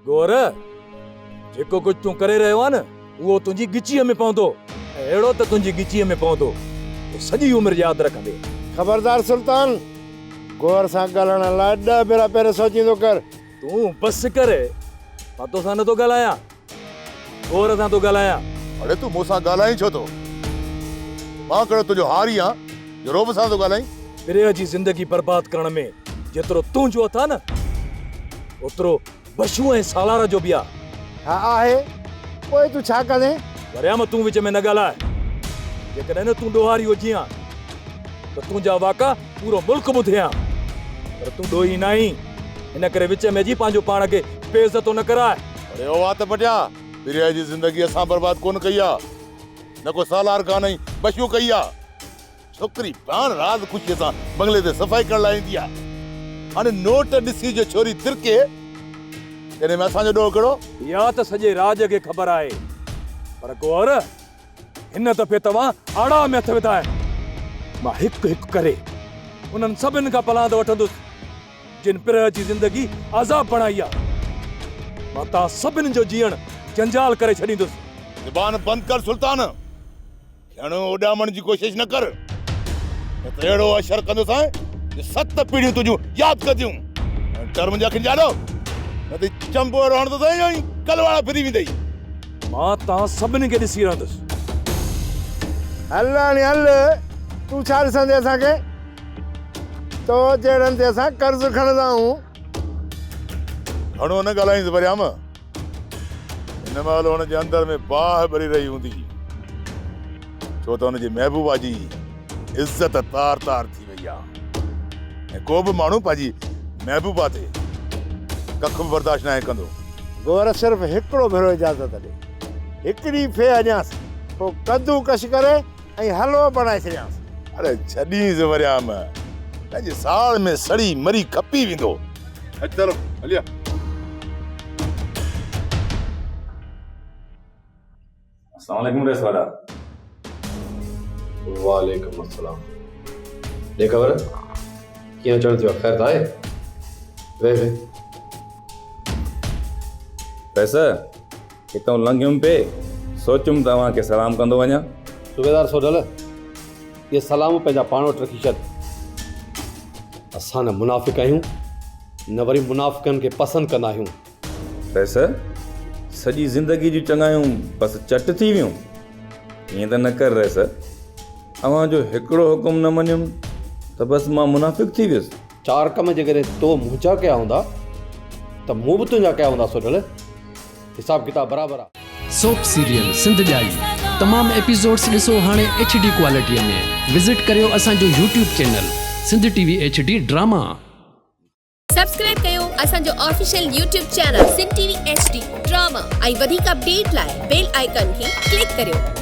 گوهر، جيڪو ڪجهه تون ڪري رهيو آهين نه، اهو تنهنجي ڳچيء ۾ پوندو ۽ اهڙو ته تنهنجي ڳچيء ۾ پوندو جو سڄي عمر ياد رکندين. خبردار سلطان! گوهر سان ڳالهائڻ لاء ڏهه ڀيرا پهرين سوچيندو ڪر. تون بس ڪر، مان توسان نه ٿو ڳالهايان، گوهر سان ٿو ڳالهايان. اڙي تون مون سان ڳالهائين ڇو ٿو؟ مان ڪهڙو تنهنجو هاري آهيان جو رعب سان ٿو ڳالهائين؟ پرينء جي زندگي برباد ڪرڻ ۾ جيترو تنهنجو هٿ آهي نه، اوترو بشو ۽ سالار جو به آ. ها آهي، پوء تون ڇا ڪندين؟ وريام تون وچ ۾ نه ڳالهاء. جيڪڏهن نه تون ڏوهاري هجين ها ته تنهنجا واڪا پورو ملڪ ٻڌي ها. پر تون ڏوهي ناهين، ان ڪري وچ ۾ اچي پنهنجو پاڻ کي بي عزتو نه ڪراء. اڙي او وات پٽيا، پريا جي زندگي اسان برباد ڪونه ڪئي آ، نه ڪو سالار خان ۽ بشو ڪئي آ. ڇوڪري پاڻ راز خوشيء سان بنگلي تي صفائي ڪرڻ لاء ايندي آ. هاڻي نوٽ ڏسي جو ڇوري ترڪي، تنهن ۾ اسان جو ڏوهه ڪهڙو؟ اها ته سڄي راڄ کي خبر آهي، پر گوهر، هن دفعي توهان آڙاهه ۾ هٿ وڌا آهن. مان هڪ هڪ ڪري انهن سڀن کان پلاند وٺندس، جن پرهه جي زندگي عذاب بڻائي آ. مان توهان سڀن جو جيئڻ جنجال ڪري ڇڏيندس. زبان بند ڪر سلطان! گهڻو اڏامڻ جي ڪوشش نه ڪر، نه ته اهڙو اشر ڪندوسانء جو ست پيڙهيون تنهنجون ياد ڪنديون. ۽ ڊر منهنجي اکين جي آڏو، نه ته چنبو اهڙو هڻندوسانء جو ائين ڪلواڙا ڦري ويندئي. مان توهان سڀني کي ڏسي رهندس. هل هاڻي هل، تون ڇا ڏسندين اسان کي؟ تو جهڙن تي اسان قرض کڻندا آهيون. گهڻو نه ڳالهائينس وريام. هن مهل هن جي اندر ۾ باهه ٻري رهي هوندي، ڇو ته هن جي محبوبا جي عزت تار تار ٿي وئي آهي ۽ ڪو به ماڻهو پنهنجي محبوبا تي ڪک به برداشت ناهي ڪندو. گوهر صرف هڪڙو ڀيرو اجازت ڏي، هڪڙي ڦي هڻيانس، پوء ڪدو ڪش ڪري ۽ حلوو بڻائي ڇڏيانس. اڙي ڇڏينس وريام، پنهنجي ساڙ ۾ سڙي مري کپي ويندو. اچ چلو هلي آ. السلام عليڪم رئيس والا. وعليڪم السلام. ڏي خبر ڪيئن اچڻ ٿيو خير ته آهي؟ ويهه ويهه. رئيس هتئون لنگهيم پئي سوچيم ته اوهان کي سلام ڪندو وڃان. صوبيدار سوڍل اهي سلام پنهنجا پاڻ وٽ رکي ڇڏ. اسان نه منافق آهيون نه وري منافقن کي پسند ڪندا آهيون. رئيس، سڄي زندگي جون چڱايون بس چٽ ٿي ويون؟ ائين ته نه ڪر رئيس، اوهان جو هڪڙو حڪم نه مڃيم ته بس مان منافق ٿي ويس. چار ڪم جيڪڏهن تو منهنجا ڪيا هوندا ته مون به تنهنجا ڪيا هوندا سوڍل. حساب ڪتاب برابر آ. سوپ سيريل سنڌ ڄائي تمام ايپيسوڊس ڏسو هاڻي ايڇ ڊي ڪوالٽي ۾ وزٽ ڪريو اسان جو YouTube channel Sindh T V H D drama. Subscribe ڪيو اسان جو official YouTube channel Sindh T V H D drama ۽ وڌيڪ اپڊيٽ لاء بيل آئيڪان کي ڪلڪ ڪريو.